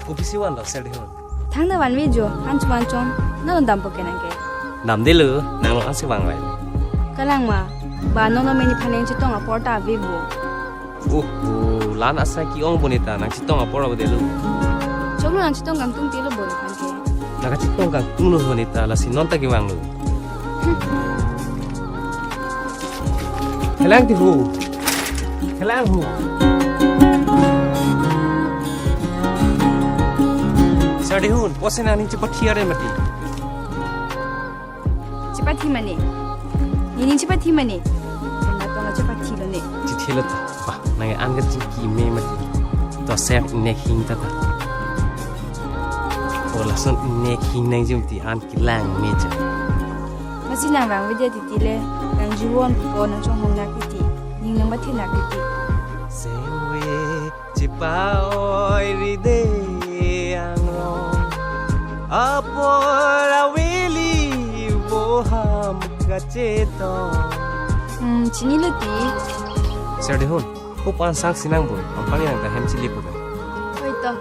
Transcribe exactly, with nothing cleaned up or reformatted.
Kopisi vanlo, Serdihun? Thangta vanve jo, han chuan chom, non dampo ke nang ke. Damdelo, nang lo ansi vangvai. Kalang ma, ba non lo meni phaneng chetong apor ta ave bo. Oh, oh, lan asai ke-ong bonita, nang chetong apor ave delo. Choklo nang chetong kangtung tilo bonita ke. Nang chetong kangtunglo bonita, lasi non ta kevanglo. Kelang ti hu. Kelang hu. Serdihun, pusi nangning chepathi are mati. Chepathi mane. Nening chepathi mane. Nang tong chepathi lo ne. Chethi lo ta. Wah, nang an ke chingki me mati. To ser nek hing ta ta. O lason nek hing nang jum ti an kelang me ja. Masi nang vangve det titi le, nang juon ko nang chonghong nak titi, ning nang mathe nak titi. Sengve chepa-oi ride angrong. Apor aveli boham kachetong. Hmm, chinilo ti. Serdihun, ko pan sang sinang bo, ang pani nang ta hem chili puka. Oi to.